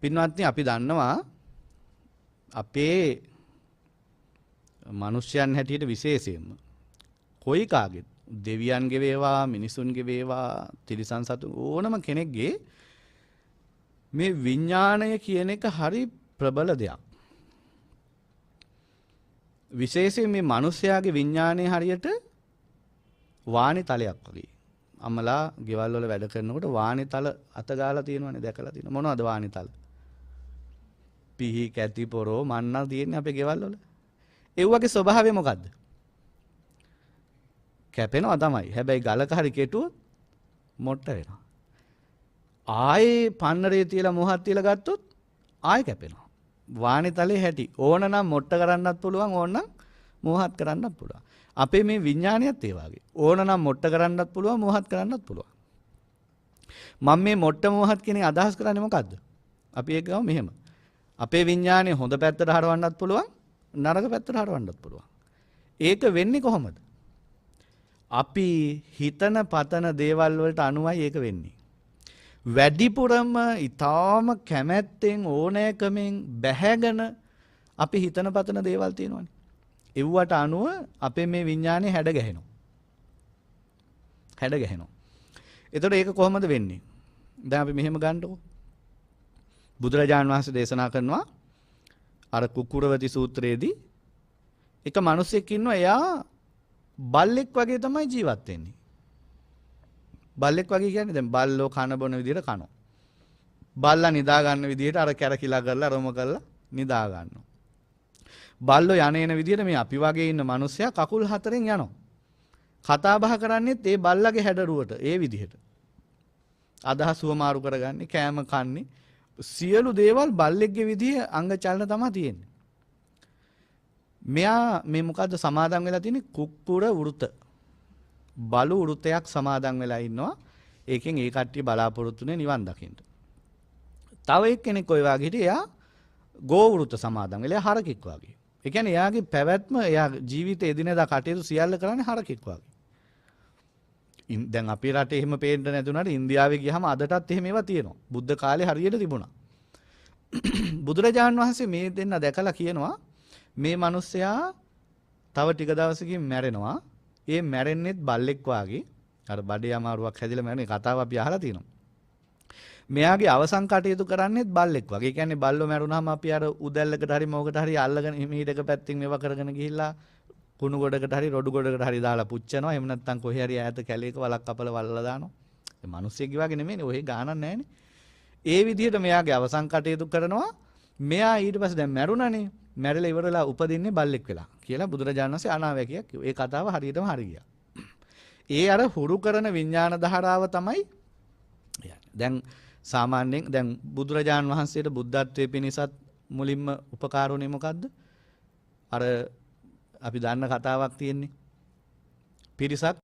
පින්වත්නි, අපි දන්නවා අපේ මිනිස්යන් හැටියට විශේෂයෙන්ම කොයි කාගෙත්, දෙවියන්ගේ වේවා, මිනිසුන්ගේ වේවා, තිරිසන් සතුන් ඕනම කෙනෙක්ගේ මේ විඥාණය කියන එක හරි ප්‍රබල දෙයක්. විශේෂයෙන් මේ මිනිස්යාගේ විඥාණය හරියට වාණි තලයක් වගේ. අමලා ගෙවල් වල වැඩ කරනකොට වාණි තල අත ගාලා තියෙනවනේ, දැකලා තියෙනවා. මොනවද වාණි තල? පිහි, කැති, පොරෝ, මන්නා තියෙන්නේ අපේ ගෙවල් වල. ඒ වගේ ස්වභාවය මොකද්ද? කැපෙනවා තමයි. හැබැයි ගලක හරි කෙටුවොත් මොට්ට වෙනවා. ආයේ පන්නරේ තියලා මොහත් තියලා ගත්තොත් ආයේ කැපෙනවා. වාණි තලේ හැටි. ඕන නම් මොට්ට කරන්නත් පුළුවන්, ඕන නම් මොහත් කරන්නත් පුළුවන්. අපේ මේ විඥානයත් ඒ වගේ. ඕන නම් මොට්ට කරන්නත් පුළුවන්, මොහත් කරන්නත් පුළුවන්. මම මේ මොට්ට මොහත් කියන එක අදහස් කරන්නේ මොකද්ද? අපි ඒක ගමු මෙහෙම. අපේ විඥානය හොඳ පැත්තට හරවන්නත් පුළුවන්, නරක පැත්තට හරවන්නත් පුළුවන්. ඒක වෙන්නේ කොහොමද? අපි හිතන පතන දේවල් වලට අනුවයි ඒක වෙන්නේ. වැඩිපුරම ඊටාම කැමැත්තෙන් ඕනෑකමෙන් බැහැගෙන අපි හිතන පතන දේවල් තියෙනවනේ. එව්වට අනුව අපේ මේ විඥානය හැඩ ගැහෙනවා. හැඩ ගැහෙනවා. එතකොට ඒක කොහොමද වෙන්නේ? දැන් අපි මෙහෙම ගන්නකො. බුදුරජාණන් වහන්සේ දේශනා කරනවා අර කුකුරවති සූත්‍රයේදී එක මිනිහෙක් ඉන්නවා, එයා බල්ලෙක් වගේ තමයි ජීවත් වෙන්නේ. බල්ලෙක් වගේ කියන්නේ දැන් බල්ලෝ කන බොන විදිහට කනවා. බල්ලා නිදා ගන්න විදිහට අර කැරකිලා කරලා රොම කරලා නිදා ගන්නවා. බල්ලෝ යන එන විදිහට මේ අපි වගේ ඉන්න මිනිස්සයා කකුල් හතරෙන් යනවා. කතා බහ කරන්නේත් ඒ බල්ලගේ හැඩරුවට ඒ විදිහට. අදහස් හුවමාරු කරගන්නේ, කෑම කන්නේ, සියලු දේවල් බල්ලෙක්ගේ විදිහ අංග චලන තමයි තියෙන්නේ. මෙයා මේ මොකද්ද සමාදන් වෙලා තියෙන්නේ? කුක්කුර වෘත. බලු වෘතයක් සමාදන් වෙලා ඉන්නවා. ඒකෙන් ඒ කට්ටිය බලාපොරොත්තු වෙන්නේ නිවන් දකින්න. තව එක්කෙනෙක් ඔය වගේ හිටියේ, එයා ගෝ වෘත සමාදන් වෙලා, එයා හරකෙක් වගේ. ඒ කියන්නේ එයාගේ පැවැත්ම, එයා ජීවිතේ එදිනෙදා කටයුතු සියල්ල කරන්නේ හරකෙක් වගේ. දැන් අපේ රටේ එහෙම පේන්න නැති වුණාට ඉන්දියාවේ ගියාම අදටත් එහෙම ඒවා තියෙනවා. බුද්ධ කාලේ හරියට තිබුණා. බුදුරජාණන් වහන්සේ මේ දෙන්න දැකලා කියනවා මේ මිනිස්සයා තව ටික දවසකින් මැරෙනවා. ඒ මැරෙන්නෙත් බල්ලෙක් වාගේ. අර බඩේ අමාරුවක් හැදිලා මැරෙන කතාව අපි අහලා තියෙනවා. මෙයාගේ අවසන් කටයුතු කරන්නේත් බල්ලෙක් වගේ. ඒ කියන්නේ බල්ලෝ මැරුණාම අපි අර උදැල්ලකට හරි මොකකට හරි අල්ලගෙන හිමීට එක පැත්තෙන් මේවා කරගෙන ගිහිල්ලා කුණු ගොඩකට හරි රොඩු ගොඩකට හරි දාලා පුච්චනවා. එහෙම නැත්නම් කොහේ හරි ඈත කැලේක වලක් කපල වල්ලලා දානවා. ඒ මිනිස්සෙක්ගේ වගේ නෙමෙයිනේ. ඔහේ ගානක් නැහැනේ. ඒ විදිහට මෙයාගේ අවසන් කටයුතු කරනවා. මෙයා ඊට පස්සේ දැන් මැරුණානේ. මැරිලා ඉවරලා උපදින්නේ බල්ලෙක් වෙලා කියලා බුදුරජාණන් වහන්සේ අනාවැකියක් කිව්වා. ඒ කතාව හරියටම හරි ගියා. ඒ අර හුරු කරන විඥාන ධාරාව තමයි යන්නේ. දැන් සාමාන්‍යයෙන් දැන් බුදුරජාණන් වහන්සේට බුද්ධත්වයේ පිණිසත් මුලින්ම උපකාර වුණේ මොකද්ද? අර අපි දන්න කතාවක් තියෙන්නේ. පිරිසක්